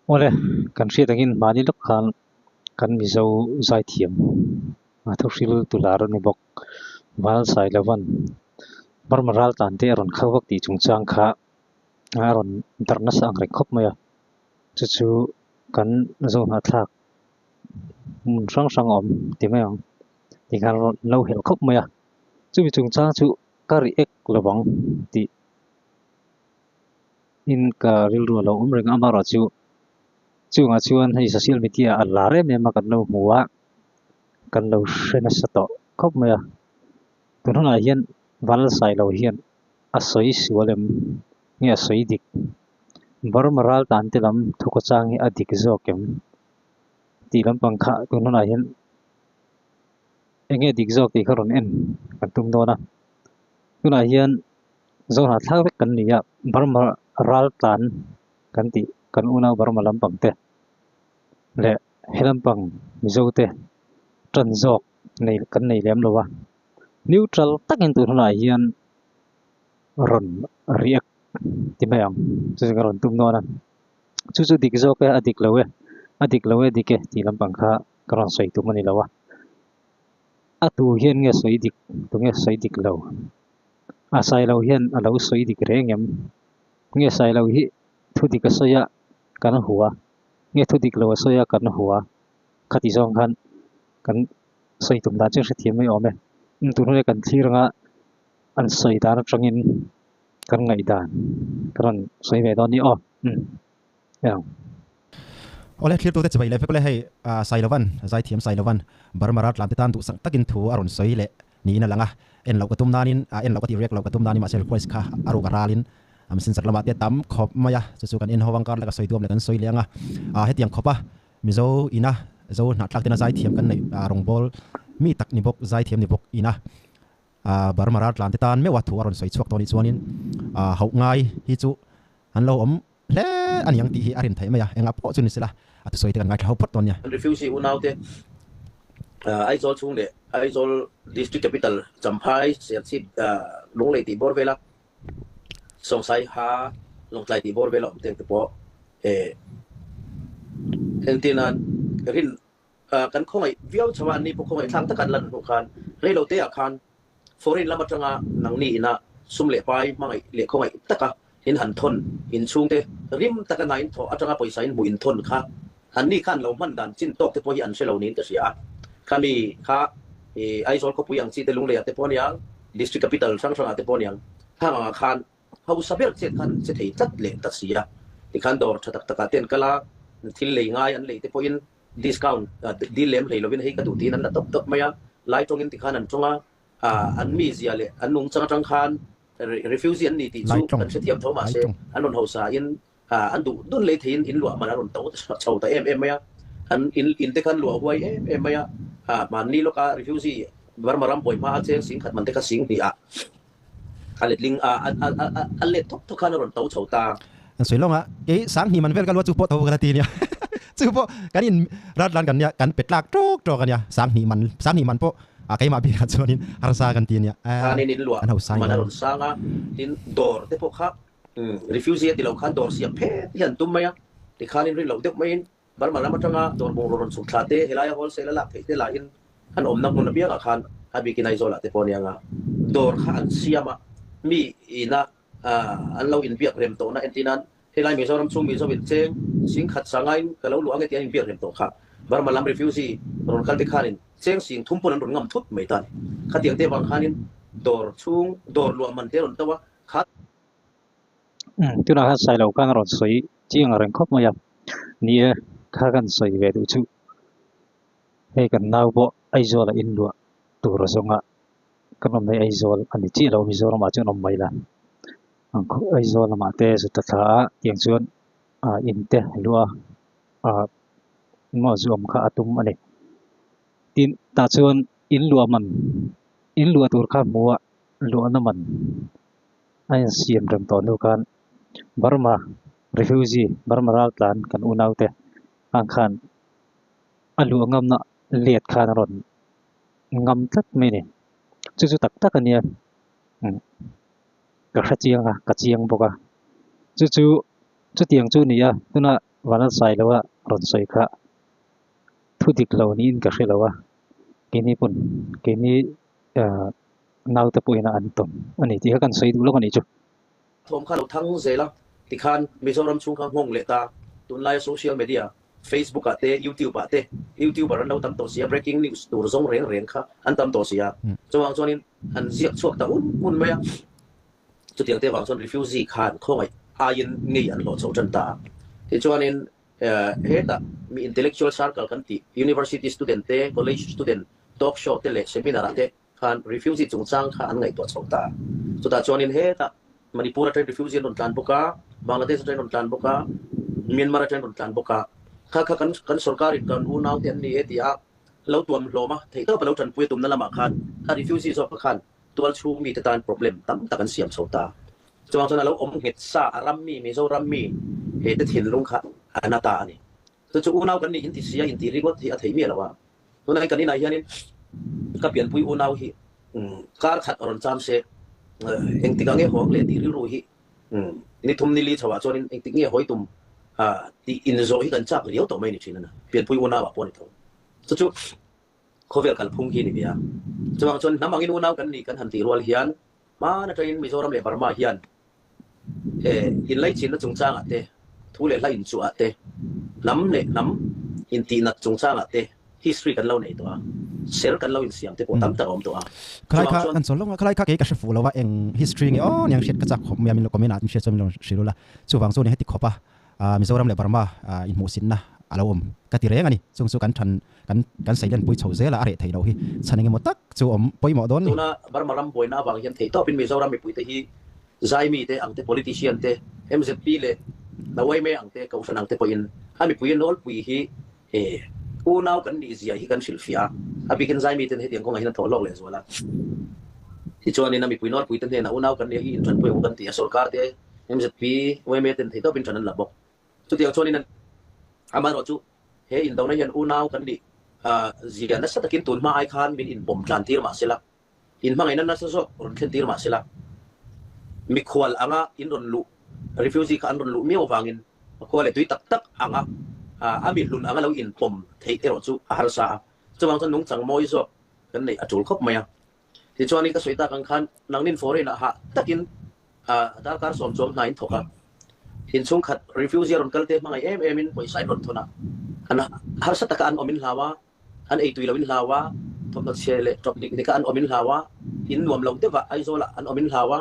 Awle, kan hriat angin mahni lawk khan kan Mizo zaithiam a thuhril tu lar a ni bawk. Val Sailovan Burma raltlan te a rawn khalh vak tih chungchang kha a rawn darh nasa ang reng khawp mai a. Chu chu kan Zohnahthlak hmun hrang hrang a awm ti mai ang ti khan a rawn lo helh khawp mai a. Chumi chungchang chu ka react lovang tih in ka rilru a lo awm reng a, amaherawhchu chungah chuan hei social media a lar em em a kan lo hmu a, kan lo hre nasa tawh khawp mai a. Tun hunah hian Valsailo hian a sawi sual em nge a sawi dik? Burma ral tan te lam thuka chang hi a dik zawk em tih lampang kha tun hunah hian eng nge dik zawk tih kha rawn en kan tum dawn a. Tunah hian Zohna thlak vek kan ni a, Burma ral tlan kan tih kan unau Burma lampang te leh he lampang Mizo te tan zawk nei kan nei lem lo a, neutral takin tun hunah hian rawn react ti mai ang chu chu ka rawn tum dawn a, chu chu dik zawk e a dik lo e a dik lo e dik e tih lampang kha ka rawn sawi tum a ni lo a, a tu hian nge sawi dik tunge sawi dik lo. A Sailo hian a lo sawi dik reng em? Nge Sailo hi thu dik a sawi a kan hua? Nge thu dik lo a sawi a kan hua? Khati zawng khan kan sawi tum dan chu hrethiam mai awm e. Tun hunah kan thlir anga an sawi dan atangin kan ngaihdan ka rawn sawi ve dawn ni aw. Umm eng. Awle thlirtute chibai leh vek ule hei Sailovan, Zaithiam Sailovan Burma raltlante tan duhsak takin thu a rawn sawi leh niin a lang a, en loh ka tum nanin, en loh ka tih riak loh ka tum nanin mahse request kha a ruk a ralin a messenger lamah te tam khawp mai a, chu chu kan en ho ang kar leh ka sawi duam leh kan sawi leh ang a, hetiang khawp a Mizo ina Zo hnahthlak tena zaithiam kan neih rawngbawl mi tak ni bawk zaithiam ni bawk ina Burma raltlan te tan meuh a thu a rawn sawi chhuak tawh anih chuanin hauh ngai hi chu an lo awm hle a ni ang tih hi a rin theih mai a, engah pawh chu ni sela a thusawi te kan ngaithla ho phawt dawn nia. An refugee unaute Aizawl chhung leh Aizawl District Capital Champhai Serchhip Lunglei tih bawr vela Sawngsai ha Lawngtlai tih bawr vela awm teng te pawh engtinan rin kan khawngaih viau chho a, anni pawh khawngaih thlak taka an lan hnu khan reilote ah khan Foreign lam atanga nangni ina sum leh pai hmangaih leh khawngaih taka in han thawn, in chhungte rim taka hna in thawh atanga pawisa in hmuh in thawn kha anni khan lo hman dan chin tawk te pawh hi an hre lo niin ka hria a. Khami kha i Aizawl khawpui ang chi te Lungleiah te pawh aniang, District Capital hrang hrangah te pawh aniang, khang angah khan hausa ber chet khan an che thei tlat leh ta si a. Tikhan dawr tha tak takah te an kal a, thil lei ngai an lei te pawhin Discount dil lem hlei lovin hei ka duh tiin an la tawp tawp mai a, lai tawngin tikhan an tawng a, an mizia leh an nungchang atang khan refugee an ni tih chu kan hrethiam tho mahse an rawn hausa in an duh dun lei theiin in luah man a rawn to chho ta em em mai a, an in in te khan luah huai em em mai a, mahni lawka refugee Burma ram buai hma a cheng sing khat man te kha sing hnih ah a letling a a let thawk thawk khan a rawn to chho ta. An sawi lawng a, kei Sanghnih man vel ka lua chu pawh tho ka la ti ania. Chu pawh kan in rat lan kan nia, kan pe tlak tawk tawk ania. Sanghnih man, Sanghnih man pawh a keimah bikah chuanin harsa kan ti ania. Khanin in luah An hausa man a rawn sang a, tin dawr te pawh kha refugee a ti lo khan dawr siam phet hi an tum mai a, tikhanin rin loh deuh maiin Burma lam atanga dawr bungraw rawn chhuk thla te, helaia wholesale a lak theih te lahin an awmna hmun apiangah khan a bikin Aizawlah te pawh aniang a, dawr kha an siam a, mi ina an lo inbiak rem tawhna entir nan helai Mizoram chhung Mizo incheng sing khat sangain ka lo luh ang e tih an inbiak rem tawh kha. Burma lam refugee rawn kal te khanin cheng sing thum pawn an rawn ngam thut mai ta a ni. Khatiang te vang khanin dawr chhung dawr luah man te rawn to a, kha Tunah khan Sailo khan a rawn sawi chiang reng khawp mai a, ni e kha kan sawi ve duh chu hei kan nau pawh Aizawl a inluah tur a zawng a, kan awm mai Aizawl a ni chiah lo Mizoram ah chuan awm mai la, Aizawl lamah te zu ta thla a tiang chuan ah in te luah a ah maw zu awm kha a tum a ni. Tin tah chuan in luah man in luah tur kha hmu a luahna man. A insiam reng tawh hnu khan Burma refugee Burma raltlan kan unaute ang khan a luah ngamna let khan a rawn ngam tlat mai a ni. Chu chu tak tak a nia umm ka hre chiang a ka chiang bawk a chu chu chutiang chu a ni a tunah. Vanlalsailoa rawn sawi kha thu dik lo niin ka hre lo a, keini pawn keini ah naute pawhin an tawn a ni tih kha kan sawi duh lawk a nih chu. Thawm kha lo thang zel a, tikhan Mizoram chhung kha nghawng leh ta. Tunlaia social media, Facebook ah te, YouTube ah te, YouTuber an lo tam tawh si a, breaking news tur zawng reng reng kha an tam tawh si a. Chuvang chuanin an ziak chhuak ta un un mai a. Chutiang te vang chuan refugee khan khawngaih aiin ngei an hlawh chho tan ta a. Tichuanin hetah mi intellectual circle kan tih, university student te, college student talk show te leh seminar ah te khan refugee chungchang kha an ngaihtuah chho ta. Chutah chuanin hetah Manipur atangin refugee an rawn tlan bawk a, Bangladesh atangin rawn tlan bawk a, Myanmar atangin rawn tlan bawk a. Kha kha kan kan sorkarin kan unau te an ni e tia lo tuam hlawm a, theihtawp a lo tanpui a tumna lamah khan kha refugee zawk kha khan tualchhung mite tan problem tam tak an siam chho ta. Chuvang chuan a lo awm nghet sa a ram mi, Mizoram mi he te thinlung kha a na ta a ni. Chu chu unau kan nih inti sia inti ringawt hi a thei miah lo a. Tunah kan inah hianin ka pianpui unau hi kar khat a rawn cham se, engtik ah nge haw ang le tih rilru hi ni thum ni li chhoah chuanin engtik nge hawi tum tih inzawh hi kan chak riau tawh mai ni thin a na. Pianpui unau ah pawh a ni tho. Chu chu Khawvel kalphung hi ni ve a. Chuvang chuan hnam angin unau kan nih kan han tih rual hian hman atangin Mizoram leh Burma hian inlaichinna chungchangah te, thu leh hla inchuah te, hnam leh hnam intihnat chungchangah te history kan lo nei tawh a, ser kan lo insiam te pawh tam tak a awm tawh a. Khalai Chuvang kha chuan kan chawl lawng a, khalai kha kei ka hre fuh lo a, eng history nge aw niang hriat ka chak khawp mai a, min lo comment ah min hriat chuan min lo hrilh ula. Chuvang chu ni heti khawp a. Mizoram leh Burma inhmuhsitna a lo awm ka ti reng a ni. Chung chu kan than kan kan seilenpui chho zel a, a reh theih loh hi chhan engemaw tak chu awm pawimawh dawn ni. Tuna Burma ram buaina avang hian theihtawpin Mizoram mipuite hi Zaimi te ang te, politician te, MZP leh Nawaime ang te, Kohhran ang te pawhin a mipui nawlpui hi unau kan nih zia hi kan hrilhfiah a. A bikin Zaimi ten hetiang kawngah hian an thawh hlawk lehzual a. Tichuanin a mipui nawlpui te hnenah unau kan nih hi inthanpui ang u kan ti a, sorkar te, MZP, yma ten theihtawpin than an la bawk. Chutiang chuanin an amaherawhchu he indona hian unau kan nih zia nasa takin tun hma ai khan min inpawm tlan tir mah sela, inhmangaihna nasa zawk rawn thlen tir mah sela, mikhual anga in rawn luh, refugee kha an rawn luh miau avangin khua leh tui tak tak anga a mihlun anga lo inpawm theih erawh chu a harsa a. Chuvang chuan nungchang mawi zawk kan neih a tul khawp mai a. Tichuanin ka sawi tak ang khan nangnin foreign ah hah takin darkar sawm chuang hna in thawk a, inchhung khat refugee a rawn kal te hmangaih em em in pawisa in rawn thawn a, an harsa taka an awm in hlau a, an ei tui lo in hlau a, thawmhnaw chhia leh tawp dik dik a an awm in hlau a, in nuam lo deuh ah Aizawl ah an awm in hlau a,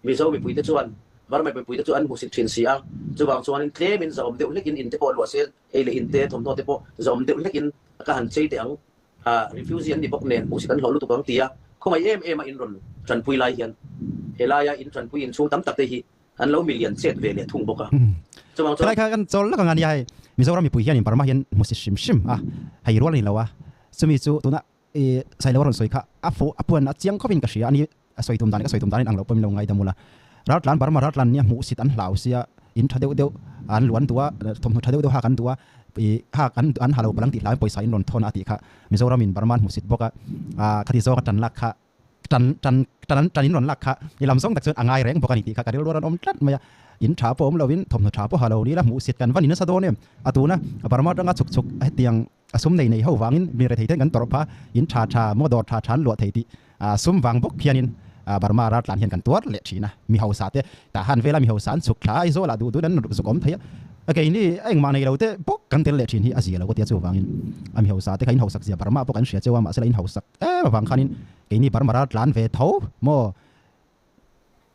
Mizo mipuite chuan Burma mipuite chu an hmusit thin si a, chuvang chuanin tlemin zahawm deuh hlekin in te pawh luah se, ei leh in te thawmhnaw te pawh zahawm deuh hlekin ka han chei teh ang. Refugee an ni bawk nen hmuhsit an hlawh lutuk ang tia khawngaih em em a in rawn tanpui lai hian helaia in tanpui inchhung tam tak te hi an lo milian chet ve leh thung bawk a. Chuvang chuan. Helai kha kan chawl lak ang a nia hei Mizoram mipui hian in Burma hian hmuhsit hrim hrim a hei rual a ni lo a chumi chu tuna i Sailo a rawn sawi kha a fuh a puan a chiang khawp in ka hria a ni a sawi tum dan leh ka sawi tum dan in ang loh pawh min lo ngaidam ula Raltlan Burma Raltlan nia hmuhsit an hlau sia in tha deuh deuh an luan duh a thawmhnaw tha deuh deuh hak an duh a ih hak an an ha lo palang tih hlauin pawisa in rawn thawn a tih kha Mizoram in Burma an hmuhsit bawk a ah khati zawng a tan lak kha tan tan tan an tan in rawn lak kha i lam zawng tak chuan a ngai reng bawk a ni tih kha ka rilru a rawn awm tlat mai a in tha pawh awm lo in thawmhnaw tha pawh ha lo ni ila hmuhsit kan va ni nasa dawn em a tuna Burma atanga chhuk chhuk hetiang A sum nei nei ho vangin mi rethei ten kan tawrh pha, in tha tha, maw dawr tha tha an luah thei tih sum vang bawk hianin Burma raltlan hian kan tuar leh thin a. Mi hausa te tah han vela mi hausa an chhuk thla a, Aizawl ah duh duhin an zuk awm thei a, keini a engmah nei lo te bawk kan tel leh thin hi a zia lo ka ti a, chuvangin a mi hausa te kha in hausak zia Burma pawh kan hria cheu a, mahse la in hausak em avang khanin keini Burma raltlan ve tho maw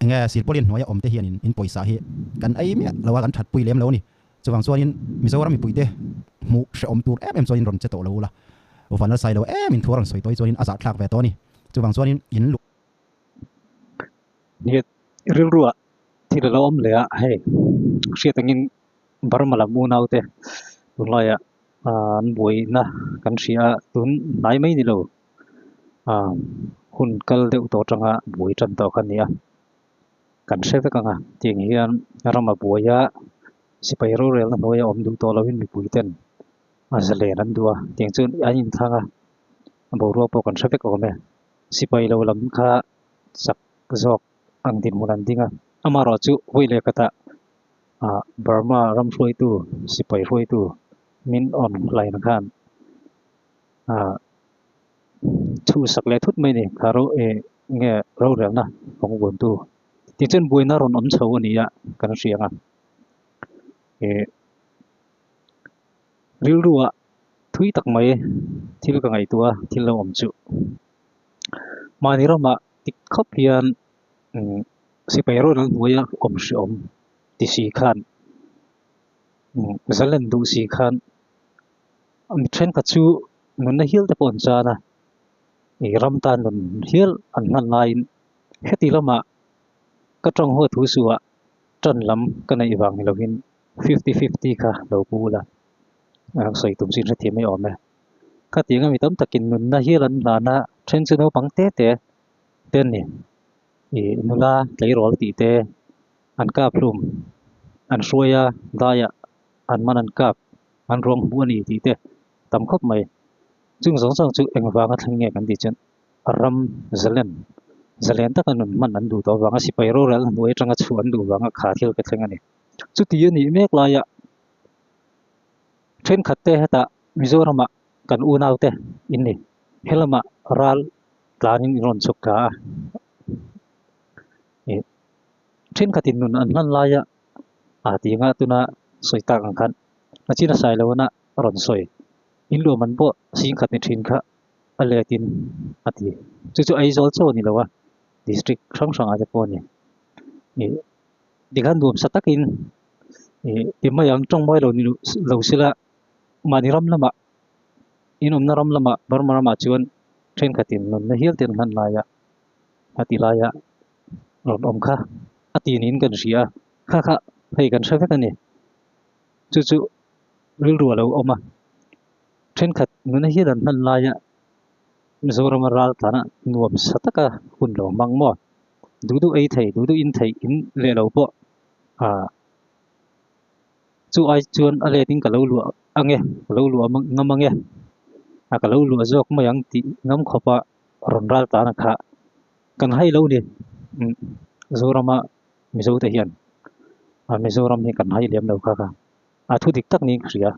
Enge silpawlin hnuaia awm te hianin in pawisa hi kan ei miah lo a, kan thatpui lem lo a ni. Chuvang chuanin Mizoram mipuite hmuh hrehawm tur em em chuanin rawn che tawh lo ula, van la sai lo em in thu a rawn sawi tawi chuanin a zahthlak ve tawh a ni. Chuvang chuanin in lu. Nia, rilruah thil a lo awm leh a, hei hriat angin Burma lam unaute tunlaiah an buaina kan hria a, tun hnai mai ni lo. Hun kal deuh tawh atanga buai tan tawh kha a ni a, kan hre vek ang a, tiang hian ram a buai a, sipai rorelna hnuaia awm duh tawh loin mipui ten a zalen an duh a, tiang chuan an inthlang a, boruak pawh kan hre vek awm e, sipai lo lam kha chak zawk ang dinhmun an ding a, amaherawhchu vawi leh khatah. Ah Burma ram hruaitu sipai hruaitu min on hlaina khan ah chhuhsak leh thut mai a ni kha ro eh nge rorelna kawng vuantu tichuan buaina rawn awm chho a ni a kan hria ang a eh rilruah thui tak mai thil ka ngaihtuah a thil lo awm chu mahni ramah tik khawp hian umm sipai rawt an hnuaia awm hreawm ti si khan umm zalen duh si khan mi thenkhat chu nunna hial te pawh an chan a ih ram tan nun hial an hman laiin heti lamah ka tawng haw thu suh ah tan lam ka neih vang ni lovin fifty fifty kha lo pu ula a sawi tum chin hrethiam mai awm e. Khatiang a mi tam takin nunna hial an hlan a then chu naupang te te te an ni. Ih nula tleirawl tih te an kap hlum an hruai a daiah an man an kap an ruang hmuh a ni tih te tam khawp mai. Chung zawng zawng chu engvanga thleng nge kan tih chuan ram zalen zalen taka nun hman an duh tawh avanga sipai rorel hnuai atanga chhuah an duh vanga kha thil ka thleng a ni. Chuti a nih mek laia thenkhat te hetah Mizoramah kan unaute in ni. Helamah ral tlanin in rawn chhuk thla a. Ih thenkhatin nun an hman laia ah tih anga tuna sawi tak ang khan a chin a sai lohna a rawn sawi. In luah man pawh singkhat ni thin kha a let in a ti. Chu chu Aizawl chaw a ni lo a, district hrang hrangah te pawh a ni. Ih tikhan nuamsa takin ih ti mai ang tawng mawi lo ni lo sela mahni ram lamah in awmna ram lamah Burma ramah chuan thenkhatin nunna hial te an hman laia a ti laia rawn awm kha a ti niin kan hria a, kha kha hei kan hre vek a ni. Chu chu rilru a lo awm a, thenkhat nuna hial an hman laia Mizorama ral tlana nuam sa taka hun lo hmang maw? Duh duh ei thei, duh duh in thei in leh lo pawh ah chu ai chuan a let in ka lo luah ange, ka lo luah ngam ange, a ka lo luah zawk mai ang tih ngam khawp a rawn ral tlana kha kan hai lo ni. Zorama Mizo te hian ah Mizoram hi kan hai lem lo kha kha a thu dik tak niin ka hria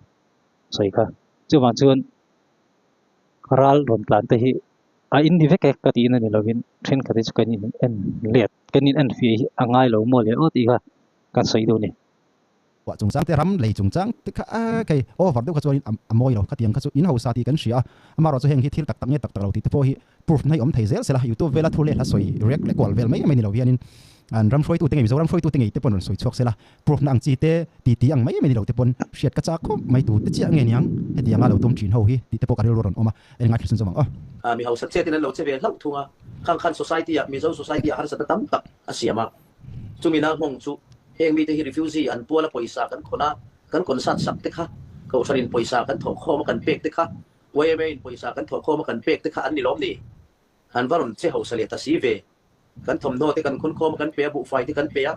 sawi kha. Chuvang chuan ral rawn tlan te hi a in ni vek e ka tihna ni lovin thenkhat hi chu kan in en let kan in en fiah hi a ngai lo maw le aw tih kha kan sawi deuh a ni. Kuah chungchang te ram lei chungchang te kha a kei over deuh kha chuanin a mawi lo khatiang kha chu in hausa tih kan hria a, amaherawhchu heng hi thil tak tak nge tak tak lo tih te pawh hi proof na hi awm thei zel sela youtube vela thu leh hla sawi react leh kual vel mai mai ni lo hianin an ram hruaitute ngei Mizoram hruaitute ngei te pawn rawn sawi chhuak sela proof na ang chi te ti ti ang mai mai ni lo te pawn hriat ka chak khawp mai tu te chiah nge niang hetianga lo tum thin ho hi tih te pawh ka rilru rawn awm a en ngai thil chhunzawm ang aw. Mi hausa chet in an lo che ve hlauh thung a, khang khan society ah Mizo society ah harsatna tam tak a siam a, chumi na nghawng chu heng mite hi refugee an puala pawisa kan khawn a, kan concert sak te kha, kohhran in pawisa kan thawh khawm a kan pek te kha, yma in pawisa kan thawh khawm a kan pek te kha an ni lawm ni? An va rawn che hausa leh ta si ve. Kan thawmhnaw te kan khun khawm a kan pe a, buhfai te kan pe a,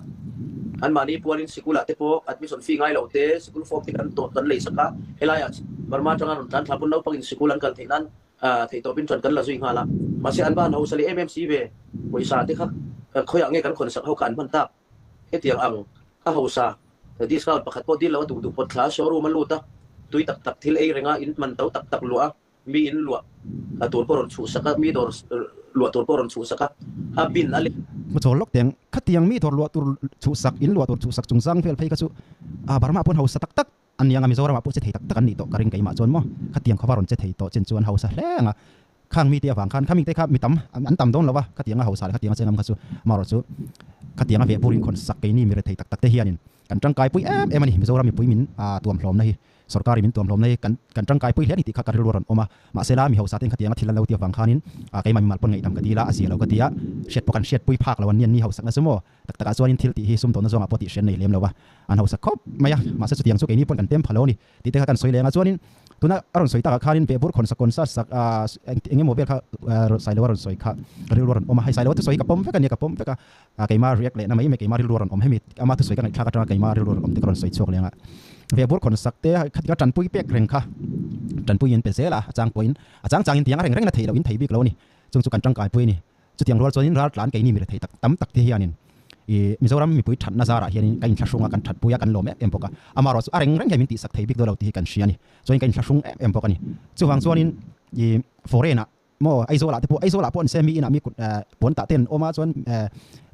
anmahni pualin sikulah te pawh admission fee ngai lo te, sikul form te kan tawh kan lei sak a, helaiah Burma atanga rawn tlan thla pawn naupangin sikul an kal theih nan theihtawpin ṭan kan la zui nghal a, mahse an va han hausa leh em em si ve, pawisa te kha khawiah nge kan khawn sak ho kha an hman tak? Hetiang ang a hausa discount pakhat pawh dil lo a duh duh pawt thla showroom a lut a, tui tak tak thil ei renga in man to tak tak luah a, Mi in luah a tur pawh rawn chhuhsak a, mi dawr luah tur pawh rawn chhuhsak a, a bin a le. Hmuchawl lawk teng, khatiang mi dawr luah tur chhuhsak, in luah tur chhuhsak chungchang vel phei kha chu a Burma pawn hausa tak tak an ni ang a, Mizoramah pawh che thei tak tak an nih tawh ka ring keimah chuan maw, khatiang khawva rawn che thei tawh chin chu an hausa hle ang a, khang mite avang khan kha mite kha mi tam an tam dawn lo a, khatianga hausa leh khatianga che ngam kha chu amaherawh chu khatianga veh burin khawn sak keini mi rethei tak tak te hianin kan tangkaipui em em a ni, Mizoram mipui min tuamhlawmna hi. Sorkar-in min tuamhlawm nei kan kan tangkai pui hle a ni tih kha ka rilru a rawn awm a. Mahse la, mi hausa ten khatianga thil an lo ti avang khanin keimah mimal pawn ngaihdam ka dil a, a zia lo ka ti a. Hriat pawh kan hriat pui phak lo an ni an ni hausakna chu maw? Tak takah chuanin thil tih hi sumdawnna zawngah pawh tih hriat nei lem lo a, an hausak khawp mai a. Mahse chutiang chu keini pawn kan tem pha lo a ni tih te kha kan sawi leng a. Chuanin tuna a rawn sawi takah khanin behbur khawn sak kawn sa sak eng emaw vel kha Sailoa rawn sawi kha ka rilru a rawn awm a. Hei Sailoa thusawi hi ka pawm vek a nia, ka pawm vek a. Keimah react lehna mai mai keimah rilru a rawn awm hemi ama thusawi ka ngaihthlak atanga keimah rilru a rawn awm te ka rawn sawi chhuak leng a. Ve bur khawn sak te khatinga tanpui pek reng kha tanpui in pe zel a, a chang pawhin a chang changin tiang a reng reng na theih loh in thei bik lo a ni. Chung chu kan tangkai pui a ni. Chutiang rual chuanin ral tlan keini mi rethei tak tam tak te hianin I Mizoram mipui thatna zarah hianin ka inthlahrung a, kan thatpui a, kan lawm em em bawk a. Amaherawhchu a reng reng hian min tihsak thei bik dawn lo tih hi kan hria a ni. Chuanin ka inthlahrung em em bawk a ni. Chuvang chuanin i foreign ah maw Aizawl ah te pawh Aizawl ah pawh an se mi inah mi kut puan tah te an awm a chuan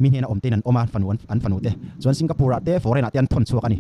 mi hnena awm te in an awm a fanu an fanu te chuan Singapore ah te foreign ah te an thawn chhuak a ni.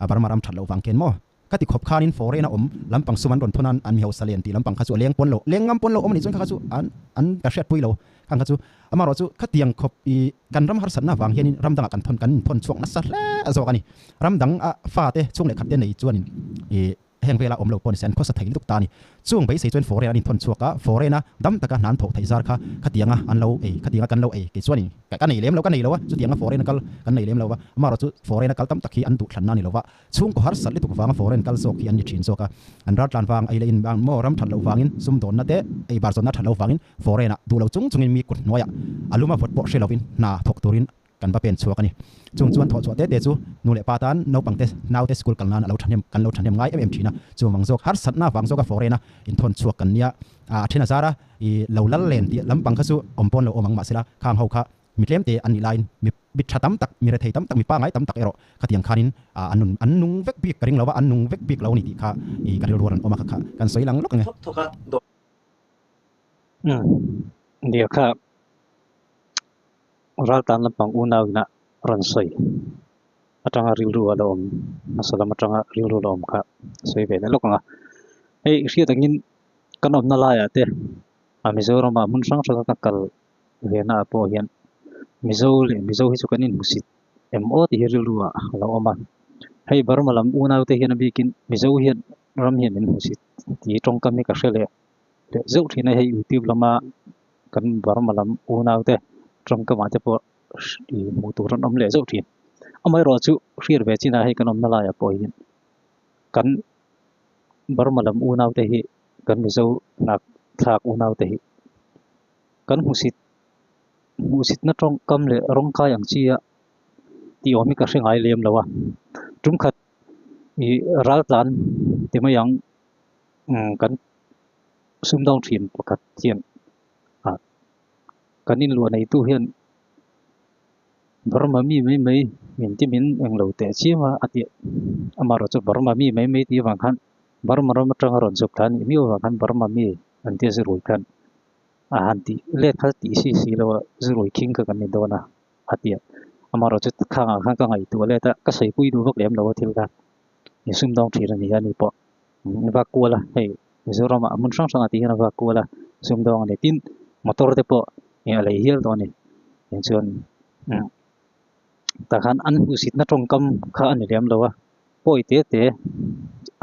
Burma ram that loh vang khian maw ka ti khawp khanin foreign a awm lampang sum an rawn thawn a an mi hausa len tih lampang kha chu a leng pawn lo leng ngam pawn lo awm a nih chuan kha kha chu an an ka hriatpui lo khang kha chu amaherawh chu khatiang khawp i kan ram harsatna vang hianin ram dangah kan thawn kan inthawn chhuak nasa hle zawk a ni. Ram dang a fate chhung leh khat te nei chuanin i Heng vela awm lo pawh ni se an khawsa thei lutuk ta a ni. Chung beisei chuan foreign an inthawn chhuak a, foreign a dam taka hna an thawh theih zar kha khatianga an lo ei, khatianga kan lo ei kei chuanin ka nei lem lo, ka nei lo a, chutianga foreign a kal kan nei lem lo va, amaherawhchu foreign a kal tam tak hi an duh thlanna a ni lo va, chhungkaw harsat lutuk vanga foreign kal zawk hi an ni thin zawk a, an raltlan vang ei leh in vang maw ram that loh vangin sumdawnna te ei bar zawnna that loh vangin foreign ah duh lo chung chungin mi kut hnuaiah a luma vawt pawh hre lovin hna thawk turin Kan va pen chhuak a ni. Chung chuan thawh chhuah te te chu nu leh pa tan naupang te naute school kal nan a lo thahnem kan lo thahnem ngai em em thin a. Chu vang zawk harsatna vang zawka foreign a inthawn chhuak kan nia. A then a zar a, i lo lal len tih lampang kha chu awm pawn lo awm ang mahsela khang ho kha mi tlem te an nih laiin mi mi tha tam tak, mi rethei tam tak, mi pangai tam tak erawh khatiang khanin an nun an nung vek bik ka ring lo va, an nung vek bik lo a ni tih kha i ka rilru rawn awm a kha kha kan sawi lang lawk ang e. Thawk thawk a dawh. Umm nia kha. Raltan lampang unau ina rawn sawi atanga rilru a la awm hmasa lam atanga rilru la awm kha sawi ve leh lawk ang a. Hei hriat angin kan awmna laiah te a Mizoram ah hmun hrang hrang a ka kal ve na ah pawh hian Mizo leh Mizo hi chu kan inhmusit em aw tih hi rilru ah a lo awm a. Hei Burma lam unau te hian a bikin Mizo hian ram hian min hmusit tih tawngkam hi ka hre leh leh zeuh thin a hei youtube lama kan Burma lam unau te tawngkam ah te pawh ih hmuh tur an awm leh zeuh thin amaherawh chu hriat ve chin ah hei kan awmna laiah pawh hian kan Burma lam unau te hi kan Mizo hnah thlak unau te hi kan hmusit hmuhsit na tawngkam leh rawng kai ang chi a tih awm hi ka hre ngai lem lo a tum khat ih ral tlan ti mai ang kan sumdawng thin pakhat hian ah kan inluah neitu hian Burma mi mai mai min ti min englo teh chiam a a tih amaherawh chu Burma mi mai mai tih avang khan Burma ram atanga rawn chhuk thla a nih miau avang khan Burma mi an tia zirui khan a han tih let kha tih si si lo a zirui khing kha kan ni dawn a a ti a amaherawh chu khangah khan ka ngaihtuah let a ka saipui duh vak lem lo a thil kha insumdawng thin a ni a ni pawh. A vak kual a hei Mizoram ah hmun hrang hrang ah tih hian a vak kual a sumdawng a ni tin motor te pawh ih a lei hial tawh a ni tiang chuan tah khan an hmuhsitna tawngkam kha a ni lem lo a pawi te te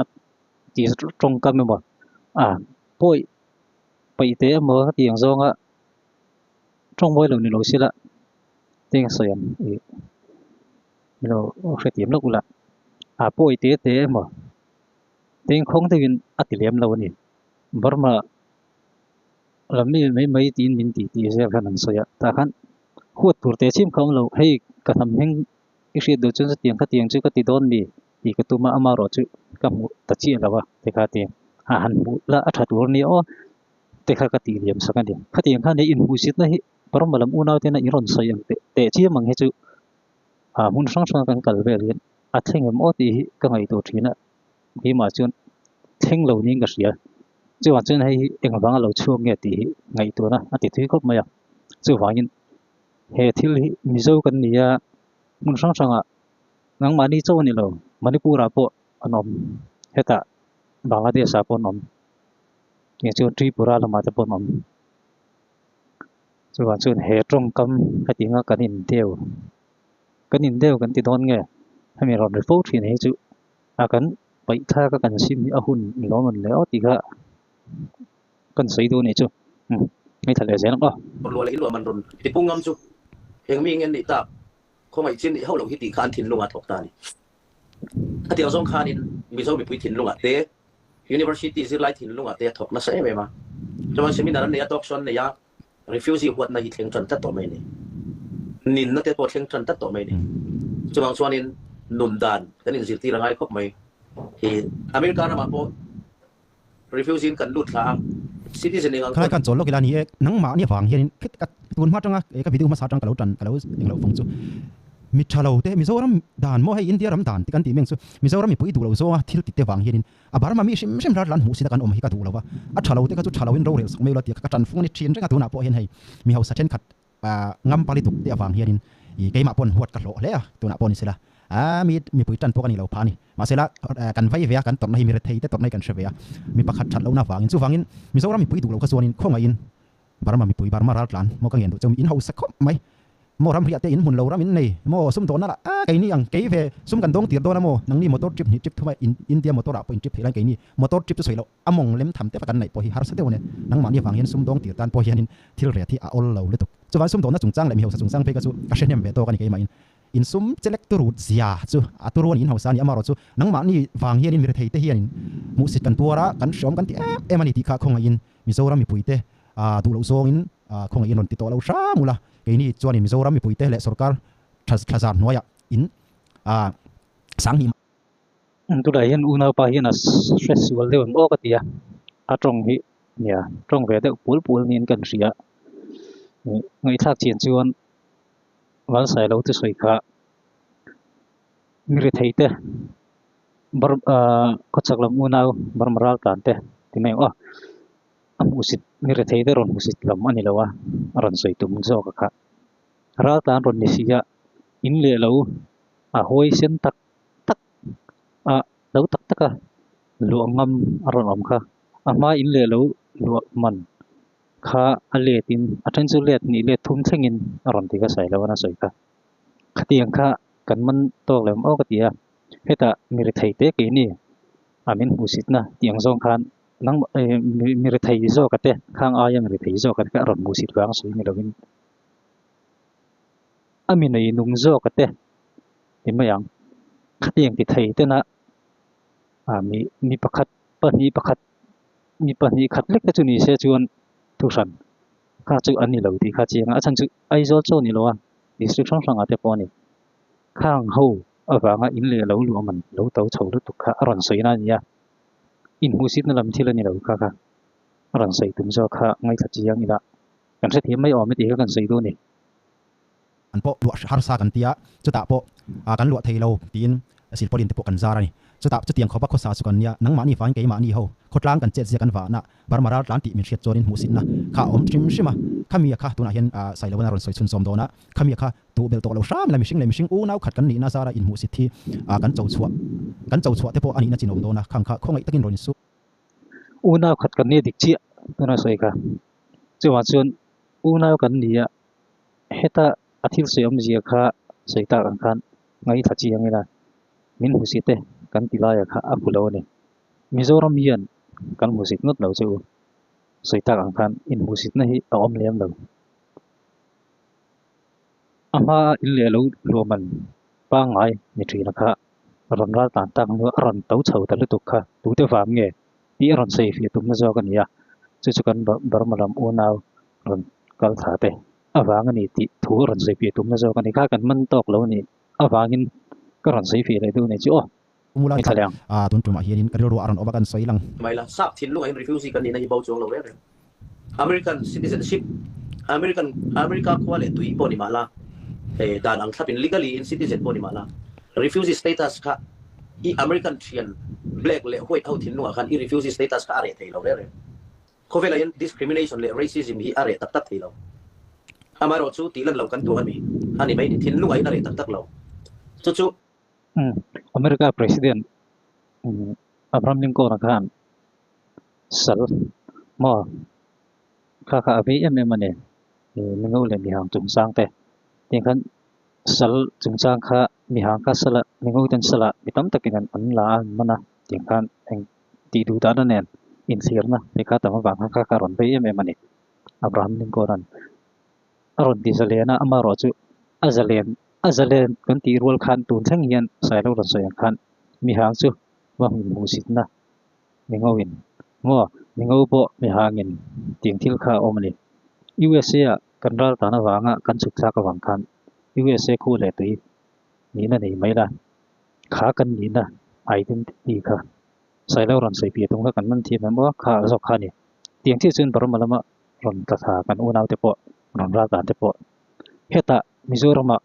a tih tawngkam emaw a pawi paih te emaw tih ang zawnga tawngmawi lo ni lo sela teng sawi ang ih ilo hrethiam lawk ula a pawi te te emaw. Tengkhawng deuhin a ti lem lo a ni. Burma lam mi mai mai tiin min ti tih zel khan an sawi a, tah khan huat tur teh chim kha awm lo, hei ka hnam hming i hriat duh chuan chutiang khatiang chu ka ti dawn mi tih ka tum a, amaherawh chu ka hmuh ta chiah lo a ti kha ti a han hmuh la a tha tur a nia aw te kha ka tih liam sak a ni. Khatiang khan hei inhmuhsitna hi Burma lam unau tena i rawn sawi ang teh teh chiam ang hi chu ah hmun hrang hranga kan kal vel hian a thleng em aw tih hi ka ngaihtuah thin a keimah chuan thleng lo niin ka hria chuvang chuan hei hi engvanga lo chhuak nge tih hi ngaihtuahna a ti thui khawp mai a chuvangin he thil hi Mizo kan ni a hmun hrang hrangah nangmahni chauh a ni lo Manipur ah pawh an awm hetah Bangladesh ah pawh an awm chuan Tripura lamah te pawh an awm. Chuvang chuan he tawngkam hetianga kan indeu kan indeu kan ti dawn nge hemi rawn ri fo thin hi chu a kan paih thlak a kan sim hi a hun ni lo mawn le aw tih kha kan sawi duh a nih chu umm ngaithla leh zel ang aw. Ruah leh inluah man rawn ti pung ngam chu eng mi nge nih tak khawngaih chin nih hauh loh hi tih kha an thinlungah thawk ta a ni. Khatiang zawng khanin Mizo mipui thinlungah te University zirlai thinlungah te a thawk nasa em em a. Chuan seminar an nei a, talk show an nei a, refugee huatna hi thleng tan tlat tawh mai a ni. Ninna te pawh thleng tan tlat tawh mai a ni. Chuvang chuanin nun dan kan inzirtir a ngai khawp mai. Hi America ramah pawh refugee in kan lut thla a, citizen eng ang Khalai pawn. khan chawl lawk ila ni e, nangmah ni avang hianin khit ka tun hma atanga ka video hmasa atang ka lo tan ka lo englo fawng chu. Mi tha lo te Mizoram dan maw hei India ram dan tih kan tih meng chu Mizoram mipui duh lo zawnga thil ti te vang hianin a Burma mi hrim hrim ral lan hmuh sina kan awm hi ka duh lo va, a tha lo te kha chu tha loin rorel sak mai ula tih kha ka tan fung a ni thin reng a, tunah pawh hian hei mi hausa thenkhat ngam pali tuk te avang hianin ih keimah pawn huat ka hlawh hle a, tunah pawh ni sela a mi mipui tan pawh ka ni lo phah a ni. Mahsela kan vai ve a, kan tawrhna hi mi rethei te tawrhna hi kan hre ve a, mi pakhat that lohna avangin chuvangin Mizoram mipui duh lo kha chuanin khawngaihin Burma mipui Burma raltlan maw ka ngen duh cheu in hausa khawp mai maw ramriah te in hmun lo ram in nei maw sum dawnna lah a keini ang kei ve sum kan dawng tir dawn a maw nangni motor trip hnih trip thum a in India motor ah pawh in trip theih lai keini motor trip chu sawi loh a mawng lem tham te kan neih pawh hi harsa deuh a nia nangmahni avang hian sum dawng tir tan pawh hianin thil ret hi a awl lo lutuk chuvan sum dawnna chungchang leh mi hausa chungchang phei kha chu ka hre hnem ve tawk a ni keimah in in sum chelek turut zia chu a turu a ni in hausa a ni amaherawh chu nangmahni vang hianin mi rethei te hianin hmuhsit kan tuar a kan hreawm kan ti em em a ni tih kha khawngaihin Mizoram mipuite duh loh zawngin khawngaihin rawn ti tawh lo hram ula, keini chuanin Mizoram mipuite leh sorkar thlazar hnuaiah in sanghnih mah. Tunah hian unaupa hian a hre sual deuh em aw ka ti a, a tawng hi nia tawng ve deuh pul pul niin kan hria. Ngaihthlak chian chuan Valsailo te sawi kha mi rethei te bar ahh khawchhak lam unau Burma raltlan te ti mai ang aw a hmuhsit mi rethei te rawn hmuhsit lam a ni lo a a rawn sawi tum zawk a kha raltlan rawn ni si a in leh lo a huai sen tak tak a lo tak tak a luah ngam a rawn awm kha a hma in leh lo luah man kha a let in a then chu let hnih let thum thlengin a rawn ti kha sawi lo a sawi kha khatiang kha kan man tawk lem aw ka ti a. Hetah mi rethei te keini a min hmuhsitna tih ang zawng khan nang mi rethei zawka te khang aia mi rethei zawka te kha a rawn hmuhsit vang sawi ni lovin a mi nei nung zawka te ti mai ang. Khatiang ti thei tena ah mi mi pakhat pahnih pakhat mi pahnih khat lek te chu ni se chuan thuhran kha chu an ni lo tih kha chiang a, a chhan chu Aizawl chaw ni lo a district hrang hrangah te pawh a ni. Khang ho avanga in leh lo luah man lo to chho lutuk kha a rawn sawi na a ni a, inhmuhsitna lam thil a ni lo kha kha a rawn sawi tum zawk kha ngaithla chiang ila kan hrethiam mai awm e tih kha kan sawi duh a ni. An pawh luah harsa kan tia, chutah pawh kan luah thei lo tiin silpawlin te pawh kan zar a ni. Chutah chutiang khawpa khawsa chu kan nia, nangmahni vangin keimahni ho khawtlang kan chet zia kan vahna Burma ral tlan tih min hriat chuanin hmuhsitna kha a awm hrim hrim a, khami a kha tunah hian Sailovan a rawn sawi chhunzawm dawn a, khami a kha tuh belh tawh lo hram ila mihring leh mihring unau khat kan nihna zara inhmuhsit hi kan cho chhuah kan cho chhuah te pawh a nihna chin awm dawn a, khang kha khawngaih takin rawn insu. Unau khat kan nia dik chiah tuna sawi kha, chuvang chuan unau kan ni a, heta a thil sawi awmzia kha sawi tak ang khan ngaithla chiang ila min hmuhsit te kan ti laia kha a hmu lo a ni. Mizoram hian kan hmuhsit ngawt lo che u, sawi tak ang khan inhmuhsitna hi a awm lem lo. A hma in leh lo luahman pangngai ni thina kha rawn ral tan tak hnu a rawn to chho ta lutuk kha tute vang nge tih a rawn sawi fiah tumna zawk a ni a, chu chu kan Burma lam unau rawn kal thla te avang a ni tih thu a rawn sawi fiah tumna zawk a ni kha kan man tawk lo a nih avangin ka rawn sawi fiah leh duh a ni chu aw. Mula kha a tun tumah hianin ka rilru a rawn awm a kan sawi lang. Mai la, sap thinlungah hian refugee kan nihna hi bo chuang lo reng reng. American citizenship, American America khua leh tui pawh ni mah la, eh dan ang thlapin legally in citizen pawh ni mah la, refugee status kha i American thian black leh white ho thinlungah khan i refugee status kha a reh thei lo reng reng. Khawvelah hian discrimination leh racism hi a reh tak tak thei lo. Amaherawhchu tih lan lo kan duh a ni, a ni mai ni. Thinlungah hian a reh tak tak lo. Chu chu. America President Abraham Lincoln-a khan sal maw kha kha a vei em em a ni mingo leh mihang chungchang te tiang khan sal chungchang kha mihang kha sala mingo ten sala mi tam takin an la a an man a tiang khan eng tih duh dahna nen inthlirna te kha tam avang khan kha kha a rawn vei em em a ni Abraham Lincoln-a'n a rawn ti zalen a amaherawhchu a zalen A zalen kan tih rual khan tun thleng hian Sailo rawn sawi ang khan mihang chu va hmun hmuhsitna mi ngoin maw mi ngo pawh mihangin tiang thil kha a awm a ni. USA ah kan ral tan avanga kan chhuk thlak avang khan USA khu leh tui nihna nei mai la kha kan nihna identity kha Sailo rawn sawi piah tum kha kan man thiam em aw kha zawk kha a ni. Tiang chiah chuan Burma lama rawn tla thla kan unaute pawh rawn ral tan te pawh hetah Mizoramah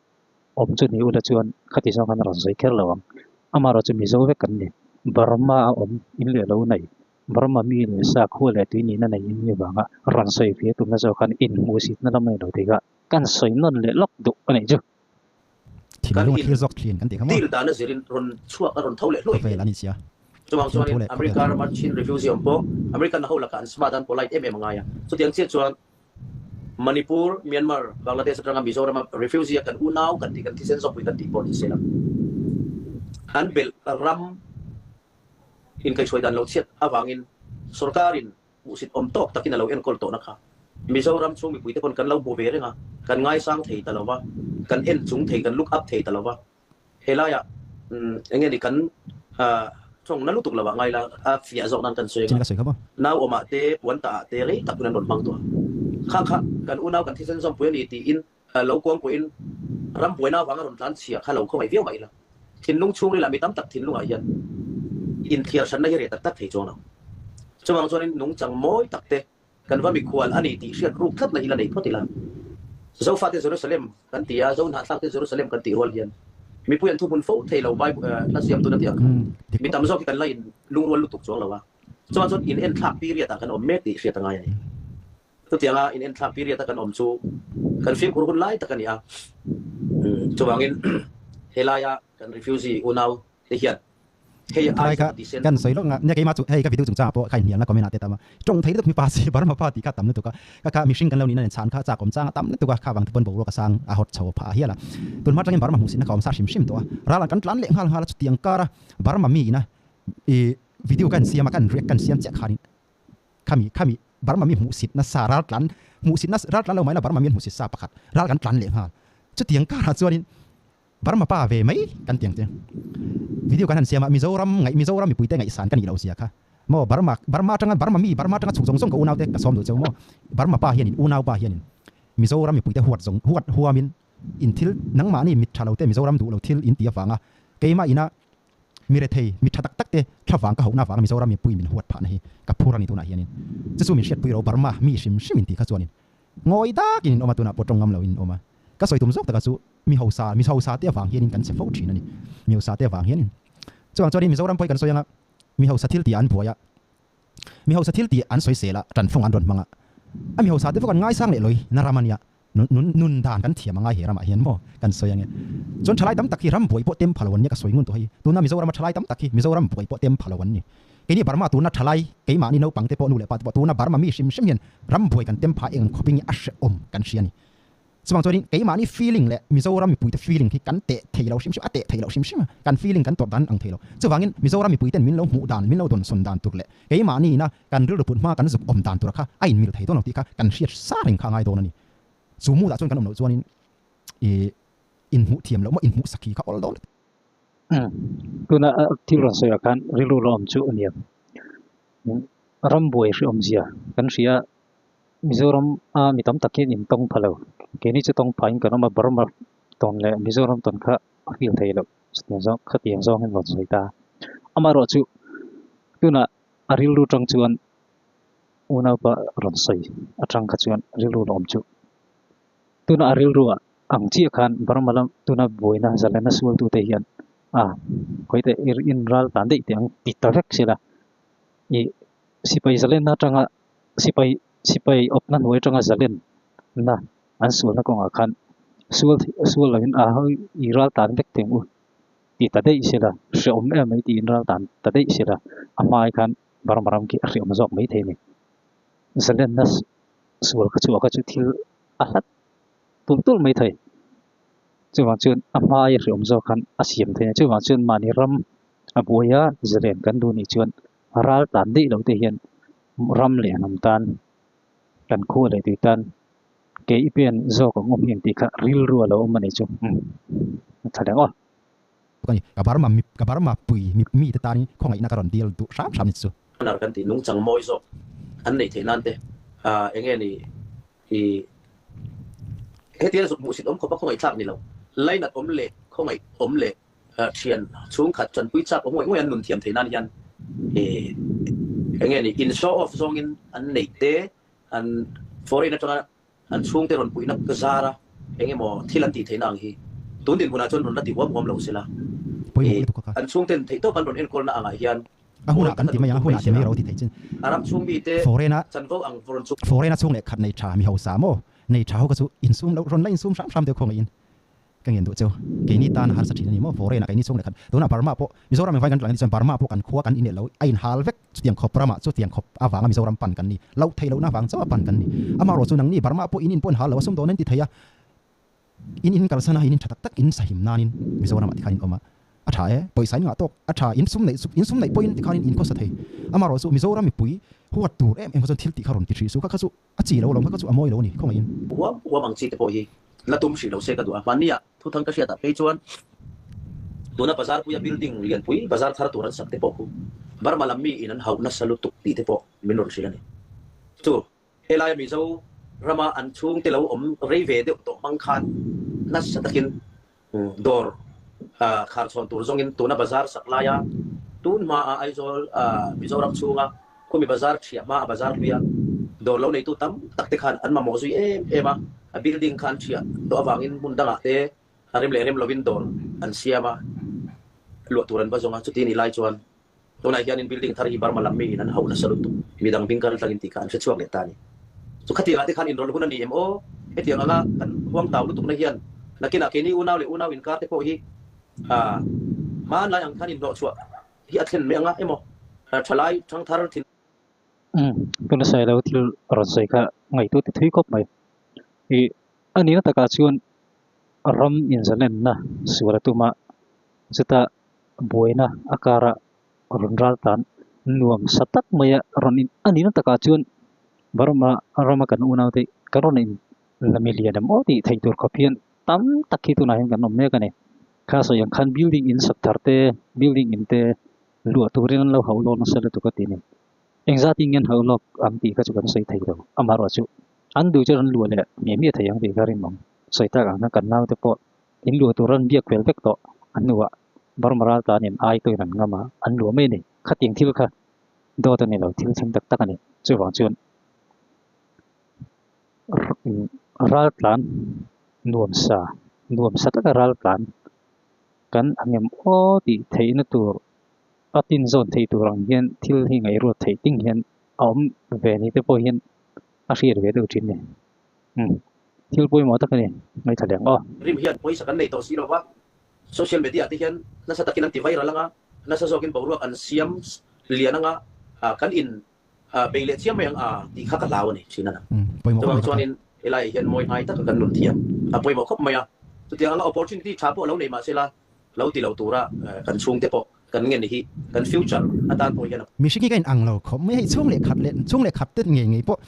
awm chu ni ula chuan khati zawng khan a rawn sawi kher lo ang. Amaherawhchu Mizo vek kan ni. Burma a awm in leh lo nei. Burma mi leh sa khua leh tui nihna nei in ni vanga rawn sawi ve tumna zawk khan inhmuhsitna lam a ni lo tih kha kan sawi nawn leh lawk duh a nih chu. Kan Thinlung a in thlir zawk thin kan tih kha maw? Deal dana zirin rawn chhuak a rawn tho leh hluai Khawvel thin. a ni sia. Chuvang Thin thu chuanin leh khawvel America thu. rama Chin refugee awm pawh American ho lakah an smart a, an polite em em a ngai a. Chutiang chiah chuan Manipur, Myanmar, Bangladesh atanga Mizorama refugee a kan unau kan tih kan thisen zawkpui kan tih pawh ni se la, an belh ram inkaihhruai dan lo chhiat avangin sorkarin hmuhsit awm tawk takin a lo enkawl tawhna kha Mizoram chhung mipuite pawn kan lo hmu ve reng a, kan ngaisang thei ta lo va, kan en chung thei, kan look up thei ta lo va. Helaiah eng nge ni kan tawng na lutuk lovah ngai la, a fiah zawk nan kan sawi Chin anga ka sawi kha maw? nau awmah te, puan tahah te rei tak hun an rawn hmang tawh a. Khang kha kan unau kan thisen zawmpui a ni tiin lo kuang pawhin ram buaina avanga rawn tlan chhia kha lo khawngaih viau mah ila, thinlung chhungril ah mi tam tak thinlungah hian inthiar hranna hi reh tak tak thei chuang lo. Chuvang chuanin nungchang mawi tak te kan va mikhual a ni tih hriat ruk tlatna hi la nei phawt ila. Zofate Jerusalem kan ti a, Zohnahthlakte Jerusalem kan tih rual hian mipui an thuhmun fo thei lo Bible hla siam tuna tih ang khan mi tam zawk hi kan la in lungrual lutuk chuang lo a, chuan chuan in enthlak period ah kan awm mek tih hriat a ngai a ni. Chutianga in enthlak period a kan awm chu kan fimkhur hun lai tak a ni a, chuvangin helaia kan refugee unau te hian hei Thalai ai kha chu ti sen. Kan sawi lawk nga nia keimah chu hei ka video chungchangah pawh kha inhnialna comment ah te tam a, tawng thei lutuk mipa si Burma pa tih kha tam lutuk a, ka kha mihring kan lo nihna nen chhan kha chak awm chang a tam lutuk a, kha vang te pawn boruak a sang a hawt chho phah hial a, tunhma atangin Burma hmuhsitna ka awm sa hrim hrim tawh a, ral an kan tlan leh nghal nghal a chutiang kar a Burma mi ina i video ka en siam a ka en react ka en siam chiah khanin khami khami Burma mi hmuhsit nasa ral tlan hmuhsit nasa ral tlan lo mai la Burma mi an hmuhsit sa pakhat ral kan tlan leh nghal chutiang karah chuanin Burma pa ve mai kan ti ang che. Video kan han siam a, Mizoram ngaih Mizoram mipuite ngaihsan ka nih loh zia kha maw Burma Burma atanga Burma mi Burma atanga chhuk zawng zawng ka unaute ka sawm duh cheu maw Burma pa hianin unau pa hianin Mizoram mipuite huat zawng huat huamin in thil nangmahni mit tha lo te Mizoram duh lo thil in ti avanga keimah ina mi rethei mi tha tak tak te thlavang ka hohna avanga Mizoram mipui min huat phahna hi ka phur a ni tunah hianin chu chu min hriatpui ro Burma mi hrim hrim in ti kha chuanin ngawi dakin in awm a tunah pawh tawng ngam lo in awm a ka sawi tum zawk taka chu Mi hausa, mi hausa te avang hianin kan che fo thin a ni. Mi hausa te avang hianin. Chuvang chuanin Mizoram pawh hi kan sawi anga mi hausa thil tih ah an buai a, mi hausa thil tih an sawi sel a, tanfung an rawn hmang a. A mi hausa te pawh kan ngaisang leh lawi na ram a nia. Nun nun dan kan thiam a ngai he ramah hian maw kan sawi ange. Chuan thalai tam tak hi ram buai pawh tem pha lo an nia ka sawi ngun tawh hei. Tuna Mizorama thalai tam tak hi Mizoram buai pawh tem pha lo an ni. Keini Burma tuna thalai keimahni naupang te pawh nu leh pa te pawh tuna Burma mi hrim hrim hian ram buai kan tem pha eng khawpin nge a hrehawm kan hria a ni. Chuvang chuanin keimahni feeling leh Mizoram mipuite feeling hi kan teh thei lo hrim hrim, a teh thei lo hrim hrim a, kan feeling kan tawrh dan ang thei lo. Chuvangin Mizoram mipuiten min lo hmuh dan, min lo dawnsawn dan tur leh keimahni ina kan rilru put hma kan zuk awm dan tura kha a inmil thei dawn lo tih kha kan hriat sa reng kha a ngai dawn a ni. Chu mood ah chuan kan awm loh chuanin ih inhmuh thiam loh maw inhmuh sakhi kha awl dawn. Tuna thil rawn sawi ah khan rilru lo awm chu a ni ang. Ram buai hrehawmzia kan hria a. Mizoram a mi tam tak hian in tawng pha lo. Keini chu tawng phain kan awm a, Burma tawn leh Mizoram tawn kha a feel thei loh. Chutiang zawng khatiang zawng hian rawn sawi ta. Amaherawh chu tunah a rilru tang chuan unaupa rawn sawi atang kha chuan rilru la awm chu. Tunah a rilru ah ang chiah khan Burma lam tuna buaina zalena sualtute hian a khawite in ral tan daih teh ang ti ta vek sela ih sipai zalenna atanga Sipai sipai awpna hnuai atanga zalen na an sualna kawngah khan sual sual loin a hawi i ral tan vek thei ang u tih ta daih sela hrehawm em mai tiin ral tan ta daih sela a hmai khan Burma ram khi a hrehawm zawk mai thei a ni. Zalenna sual kha chu a kha chu thil a hlat tulh tulh mai thei. Chuvang chuan a hmai a hrehawm zawk khan a siam thei a, chuvang chuan mahni ram a buai a zalen kan duh nih chuan ral tan daih loh te hian ram leh hnam tan kan khua leh tui tan ke i pen zawk ang awm hi ang tih kha rilru a lo awm a nih chu a tha leh aw. Ka ni, ka Burma mi, ka Burma pui mi mi te tanin khawngaihna ka rawn dil duh hram hram ni chu. Nar kan tih nungchang mawi zawk an neih theih nan te eng nge ni i hetiang zuk hmuhsit awm khawpa khawngaih thlak ni lo, lainat awm leh khawngaih awm leh Thian chhungkhat chanpui chak awm ngawih ngawih an nun thiam theih nan hian eng nge ni in show off zawngin an neih te an foreign atanga an chhungte rawn puihna zara eng emaw thil an tih theihna ang hi Tun dinhmunah chuan rawn la ti huam huam lo sela, Pawimawh lutuk a kha. An chhungten theihtawp an rawn enkawlna angah hian A hunah kan ti mai ang, a hunah ti mai ro ti thei chin. A ram chhung mite Foreign a chanvo ang rawn chu. Foreign a chhung leh khat nei tha mi hausa maw? Nei tha ho kha chu insum loh rawn la insum hram hram deuh khawngaih in ka ngen duh cheu. Keini tan a harsa thin a ni maw? Foreign a keini chhung leh khat tunah Burma pawh Mizoram engvai kan tlang a nih chuan Burma pawh kan khua kan inelh lo a inhal vek chutiang khawp ramah chutiang khawp avanga Mizoram pan kan ni loh theih lohna avang chauh a pan kan ni. Amaherawh chu nangni Burma pawh in in pawh inhal lo a sumdawn an ti thei a. In in kalsan a, in in tha tak tak in sahim nanin Mizoramah tikhan in awm a, a tha e, pawisa in ngah tawk, a tha, in sum neih in sum neih pawhin tikhan in inkhawsa thei. Amaherawh chu Mizoram mipui huat tur em em kha chuan thil tih kha rawn ti hrih suh, kha kha chu a chi lo alawm, kha kha chu a mawi lo a ni, khawngaih in. Huam huam ang chi te pawh hi la tum hrih lo se ka duh a, hmanni ah thuthang ka hriat ah phei chuan tuna bazar puia building lianpui bazar thar tur an sak te pawh khu Burma lam mi in an hauh nasa lutuk tih te pawh min rawn hrilh a ni. Chu Helaia Mizo rama an chhungte lo awm rei ve deuh tawh hmang khan nasa takin dawr kharchhawn tur zawngin tuna bazar sak laia tun hmaa Aizawl Mizoram chhunga khumi bazar thiah hmaa bazar hluia dawr lo neitu tam tak te khan an mamawh zui em em a, a building kha an thiah tawh avangin hmun dangah te a rem leh rem lovin dawr an siam a, luah tur an va zawng a, chuti nih lai chuan Tunah hianin building thar hi Burma lam miin an hauh nasa lutuk, midang bing kal tlangin tih kha an hre chhuak leh ta a ni. Chu khatiangah te khan inrawlh hun a ni em aw? Hetiang anga kan huang tau lutukna hian nakinah keini unau leh unau inkar te pawh hi hmanlai ang khan inhnawhchhuah hi a thlen mai anga emaw thalai thangthar thin Umm, tuna sawi lo thil rawn sawi kha ngaihtuah ti thui khawp mai. Ih, a nihna takah chuan ram inzalenna sual a tum a, chutah buaina a kara rawn ral tan nuam sa tak mai a rawn in a nihna takah chuan Burma rama kan unau te kan rawn in la mi lian em aw tih theih tur khawp hian tam tak hi tunah hian kan awm mek a ni. Kha sawi ang khan building in sak thar te building in te luah turin an lo hauh lawk nasa lutuk a ti a ni. Engzat in nge an hauh lawk ang tih kha chu kan sawi thei lo. Amaherawhchu an duh chu an luah leh miah miah thei ang tih kha rinawm sawi tak ang khan kan naute pawh In luah tur an biak fel vek tawh. A hnuah Burma ral tanin ai pawhin an ngam a, an luah mai a ni. Khatiang thil kha dawt a ni lo, thil thleng tak tak a ni. Chuvang chuan ral tlan nuam sa, nuam sa taka ral tlan kan ang em aw tih theihna tur a tin zawn theih tur ang hian thil hi ngaihruat theih ting hian a awm ve ni te pawh hian a hriat ve deuh thin a ni. Umm thil pawimawh tak a ni, ngaithla leh ang aw. Rim hian pawisa kan nei tawh si lo va, social media te hian nasa takin an ti viral anga, nasa zawkin boruak an siam lian anga, kan in bei leh chiam mai ang a tih kha ka hlau a ni thin a na. Chuvang chuanin helaiah hian mawi hnai taka kan nun thiam a pawimawh khawp mai a, chutiang anga opportunity tha pawh lo nei mahse la lo ti lo tura kan chhungte pawh Kan ngen hi kan future atan pawh hian a. Mihring hi ka in ang lo khawp mai hei chhung leh khat leh chhung leh khat te ngei ngei pawh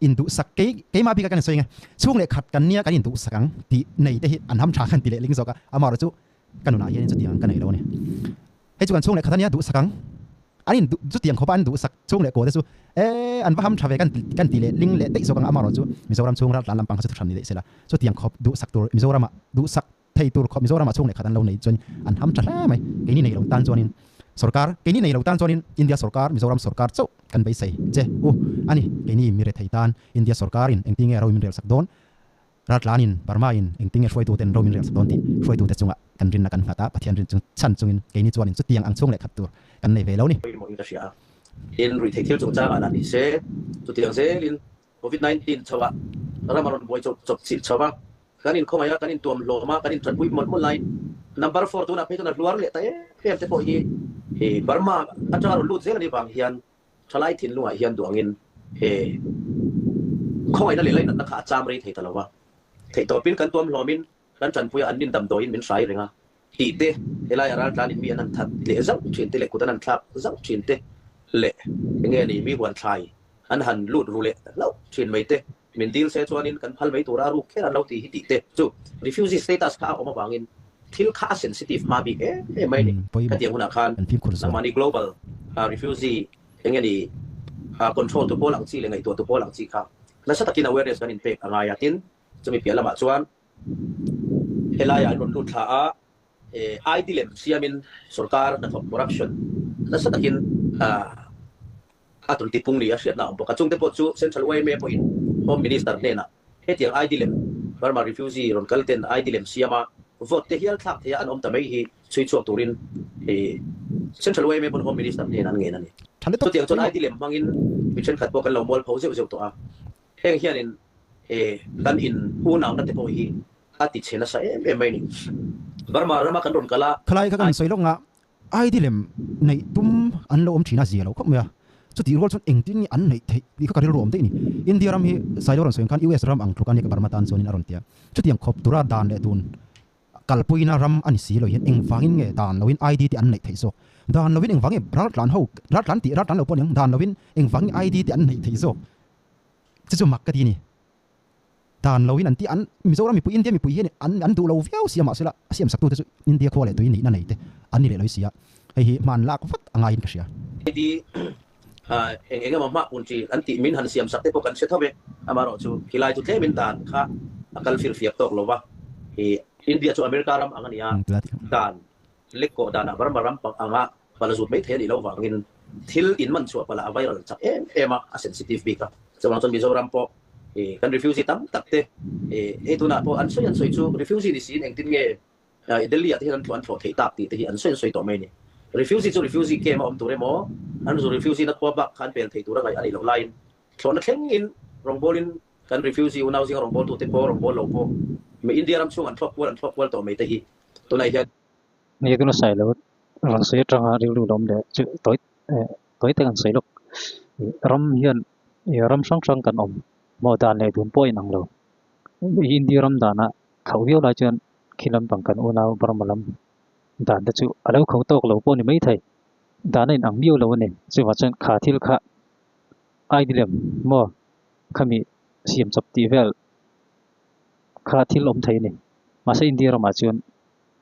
in duhsak kei keimah bik a kan sawi ang e chhung leh khat kan nia kan in duhsak ang tih nei te hi an ham tha kan ti leh ling zawk a amaherawh chu ka nunah hian chutiang ang ka nei lo a ni hei chu kan chhung leh khat a nia duhsak ang an in duh chutiang khawpa an duhsak chhung leh kaw te chu e an va ham tha ve kan kan ti leh ling leh daih zawk ang amaherawh chu Mizoram chhung raltlan lampang kha chu thuhran ni daih sela chutiang khawp duhsak tur Mizoramah duhsak Thei tur khawp Mizoramah chhung leh khat an lo nei chuan an ham tha hle mai. Keini nei lo tan chuanin sorkar, keini nei lo tan chuanin India sorkar, Mizoram sorkar chauh kan beisei che u a ni. Keini mi rethei tan India sorkarin engtin nge ro min relsak dawn, Raltlanin, Burma-in engtin nge hruaituten ro min relsak dawn tih hruaitute chungah kan rinna kan nghat a, Pathian rin chung chhan chungin keini chuanin chutiang ang chhung leh khat tur kan nei ve lo ni. Pawimawhin ka hria a, in ruihtheih thil chungchangah lah ni se, chutiang zelin Covid 19 chho ah ram a rawn buai chawp chawp chilh chho a, kan inkhawmai a, kan intuam hlawm a, kan intanpui mawlh mawlh laiin number four tunah phei chuan a hluar leh ta em em te pawh hi he Burma atanga rawn lut zel anih vang hian thalai thinlungah hian duangin he khawngaihna leh lainatna kha a cham rei thei ta lo va, theihtawpin kan tuam hlawmin kan tanpui a, an nin damdawiin min hrai reng a tih te, helai a raltlan in mi an han that leh zauh thin te leh kut an han thlak zauh thin te leh enge ni mi huan thlai an han lut ru leh hlauh thin mai te, min dil se chuanin kan phal mai tura a ruk kher an lo tih hi tih te chu refugee status kha a awm avangin thil kha a sensitive hma bik em em mai a ni. Khatiang hunah khan nangmahni global refugee enge ni control tu pawl ang chi leh ngaihtuah tu pawl ang chi kha nasa takin awareness kan inpek a ngai a, tin chumi piah lamah chuan Helaiah an rawn lut thla a, ID lem siamin sorkar hnathawk corruption nasa takin a rawn tipung ni a hriatna a awm bawk a. Chungte pawh chu Central yma pawhin Home Minister hnenah hetiang ID lem Burma refugee rawn kal ten ID lem siama vote te hial thlak theia an awm ta mai hi chhui chhuak turin Central yma pawn Home Minister hnenah an ngen a ni. Chutiang chuan ID lem hmangin mi thenkhat pawh kan lo mualpho zeuh zeuh tawh a, heng hianin kan in unauna te pawh hi a ti chhe nasa em em mai a ni. Burma rama kan rawn kal a. Khalai kha kan sawi lawk nga, ID lem neih tum an lo awm thin a zia lo khawp mai a, chutih rual chuan engtin nge an neih theih tih kha ka rilru awm daih a ni. India ram hi Sailo rawn sawi ang khan US ram ang tluk a nia ka Burma tan chuanin a rawn ti a, chutiang khawp tura dan leh dun kalpuina ram a ni si lo hian engvangin nge dan loin ID te an neih theih zawk? Dan loin engvang nge raltlan ho, raltlan tih raltlan lo pawh a ni ang, dan loin engvang nge ID te an neih theih zawk? Chu chu mak ka ti a ni. Dan loin an ti an Mizoram mipui India mipui hian an an duh lo viau sia mahsela a siam saktute chu India khua leh tui nihna nei te an ni leh lo sia hei hi hman lak vat a ngaiin ka hria. ID eng eng emaw hmah hun chi an tih min han siam sak te pawh kan hre tho ve amaherawh chu khilai chu tlemin dan kha a kal fir fiak tawk lo va i India chu America ram ang a nia dan lek kawh danah Burma ram anga pala zut mai thei a nih loh vangin thil in man chhuah pala a viral chak em em a, a sensitive bik a. Chuvang chuan Mizoram pawh kan refugee tam tak te hei tunah pawh an sawi an sawi chu refugee ni siin engtin nge Delhi ah te hian an thlawh an thlawh theih tak tih te hi an sawi an sawi tawh mai a ni. Refugee chu refugee camp a awm tur emaw an zu refugee na khua bak kha an pel thei tur a ngaih a nih loh laiin thlawhna thlengin rawngbawlin kan refugee unau zinga rawngbawltute pawh rawngbâwl lo pawh India ram chhung an thlawk kual an thlawk kual tawh mai te hi tunah hian Ni tuna sawi lo rawn sawi atanga rilru lo awm leh chu tawi eh tawi tak an sawi lawk. Ram hian ih ram hrang hrang kan awm maw dan leh dun pawh a inang lo. India ram danah khauh viau lai chuan khi lampang kan unau Burma lam dan te chu a lo kho tawk lo pawh a ni maithei. Dan a inang miau lo a ni. Chuvang chuan kha thil kha ID lem maw khami siam chawp tih vel kha thil awm thei a ni. Mahse India ramah chuan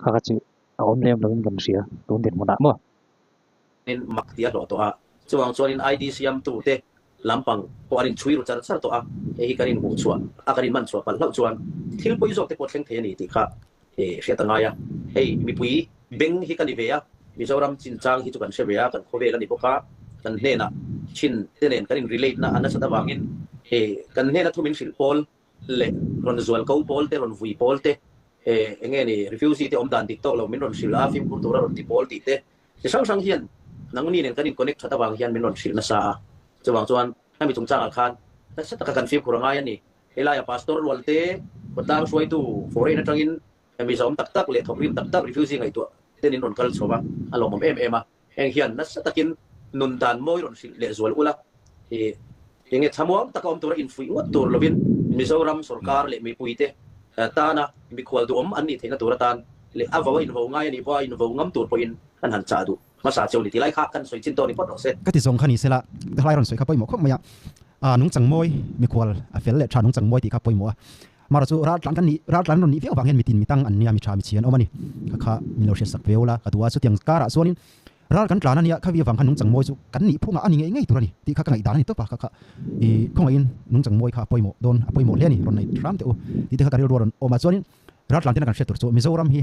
Kha kha chu a awm lem loin kan hria tun dinhmunah maw? In mak tih a hlawh tawh a, chuvang chuanin ID siamtu te lampang pawh an inchhui ru char char tawh a, hei hi kan inhmuh chhuah a kan inman chhuah palh hlauh chuan thil pawi zawk te pawh thleng thei a ni tih kha hriat a ngai a, hei mipui beng hi ka ni ve a, Mizoram chinchang hi chu kan hre ve a, kan khawvel a ni bawk a, kan hnenah chin te nen kan in relate na a nasat avangin kan hnena thu min hrilh pawl leh rawn zual ko pawl te, rawn vui pawl te, eng nge ni refugee te awm dan dik tawk lo min rawn hrilh a, fimkhur tura rawn ti pawl tih te chi hrang hrang hian nangni nen kan in connect that avang hian min rawn hrilh nasa a. Chuvang chuan hemi chungchangah khan nasa taka kan fimkhur a ngai a ni. Helaia pastor rual te, khawtlang hruaitu foreign atangin hemi zawm tak tak leh thawkrim tak tak refugee ngaihtuah ten in rawn kal chho a, a lawmawm em em a. Heng hian nasa takin nun dan mawi rawn hrilh leh zual ula, i enge thlamuang taka awm tura infuih ngawt tur lovin Mizoram sorkar leh mipuite tana mikhual duhawm an nih theihna tur atan leh a vo a invo ngai a nih pawha invo ngam tur pawhin kan han chah duh hmasa cheu ni ti lai kha kan sawi chin tawh ni phawt rawh se. Ka ti zawng kha ni sela, ka hlai rawn sawi kha pawimawh khawp mai a, nungchang mawi mikhual a fel leh tha nungchang mawi tih kha pawimawh a, Mara chu raltlan kan nih, raltlan rawn nih viau vang hian mitin mitang an nia, mi tha mi chhi an awm a ni. Kha kha min lo hriat sak viau la, ka duh a, chutiang karah chuanin ral kan tlan a nia, khawi avang khan nungchang mawi chu kan nih phungah a ni ngei ngei tur a ni tih kha ka ngaihdan a ni tawp a, kha kha i khawngaihin nungchang mawi kha a pawimawh dawn, a pawimawh hle a ni, rawn nei hram teh u tih te kha ka rilru a rawn awm a, chuanin raltlan tena kan hriat tur chu Mizoram hi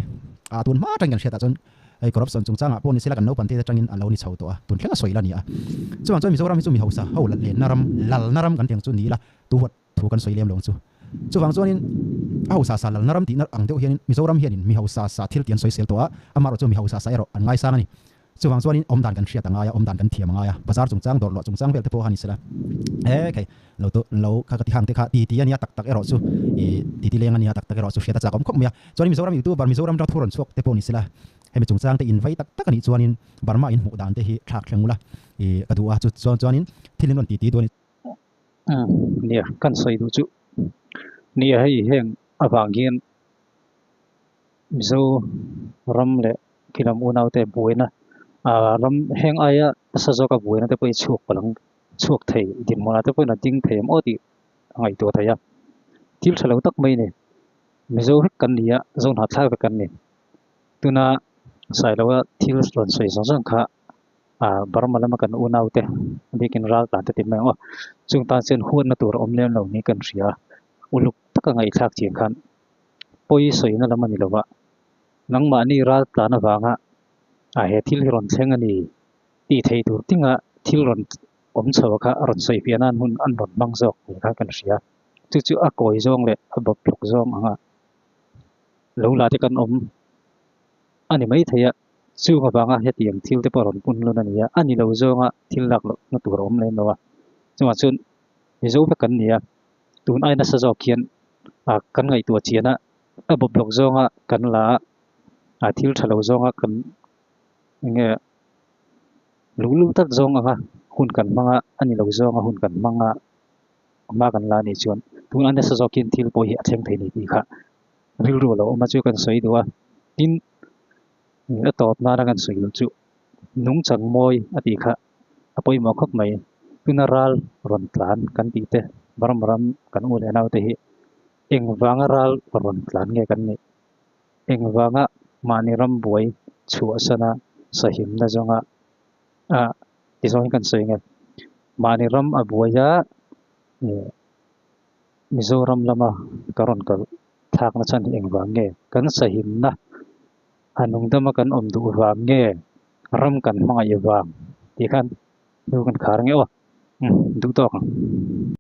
a tun hma atangin kan hriat ah chuan hei corruption chungchangah pawh ni sela kan naupang te atangin a lo ni chho tawh a, tun thleng a sawi la ni a, chuvang chuan Mizoram hi chu mi hausa ho lenna ram, lalna ram kan tih ang chu ni ila tu huat Thu kan sawi lem lo ang chu. Chuvang chuanin a hausa sa lalna ram tihna ang deuh hianin Mizoram hianin mi hausa sa thil tih an sawi sel tawh a, amaherawh chu mi hausa sa erawh an ngaisang a ni. Chuvang chuanin awm dan kan hriat a ngai a, awm dan kan thiam a ngai a, bazar chungchang, dawrh luah chungchang vel te pawh kha ni sela. E khai, lo tu lo kha ka ti hang te kha ti ti a nia tak tak erawh chu i ti ti leng a nia tak tak erawh chu hriat a chak awm khawp mai a. Chuanin Mizoram youtuber Mizoram ram thu rawn chhuak te pawh ni sela, hemi chungchang te invei tak tak a nih chuanin Burma in hmuh dan te hi thlak thleng ula i ka duh a, chu chuan chuanin thil in rawn ti ti duh a ni. Nia kan sawi duh chu nia hei heng avang hian Mizo ram leh khilam unaute buaina ah ram heng aia nasa zawka buaina te pawh hi chhuak palh ang chhuak thei dinhmunah te pawhin a ding thei em aw tih a ngaihtuah thei a thil tha lo tak mai a ni Mizo vek kan ni a Zohnahthlak vek kan ni tuna Sailoa thil rawn sawi zawng zawng kha. Ah Burma lama kan unau te biakin ral tan te ti mai ang aw chung tan chuan huatna tur a awm lem lo niin kan hria a uluk taka ngaihthlak chian khan pawi sawina lam a ni lova nangmahni ral tlan avanga ah he thil hi rawn thleng a ni tih theih tur tinga thil rawn awm chho kha a rawn sawi fiah nan hun an rawn hmang zawk tih kha kan hria chu chu a kawi zawng leh a bawp hlawk zawng anga. lo la te kan awm a ni maithei a, chung avanga hetiang thil te pawh rawn pun lun a ni a, a ni lo zawnga thil lak loh na tur a awm lem lo a, chungah chuan Mizo vek kan ni a, tun ai nasa zawk hian ah kan ngaihtuah chian a, a bawplawk zawnga kan la a, ah thil tha lo zawnga kan eng nge luh luh tak zawng anga hun kan hmang a, a ni lo zawnga hun kan hmang a, hma kan la anih chuan tun a nasa zawkin thil pawh hi a thleng thei ni tih kha rilru a lo awm a chu kan sawi duh a, tin a tawp nana kan sawi duh chu nungchang mawi a tih kha a pawimawh khawp mai. Tuna ral rawn tlan kan tih te Burma ram kan u leh naute hi engvanga ral rawn tlan nge kan nih? Engvanga mahni ram buai chhuahsana sahimna zawnga ah ti zawngin kan sawi nge? Mahni ram a buai a ih Mizoram lama ka rawn kal thlakna chhan hi engvang nge? Kan sahimna a nungdama kan awm duh vang nge ram kan hmangaih vang tih khan hnu kan khar nge aw umm duh tawk ang.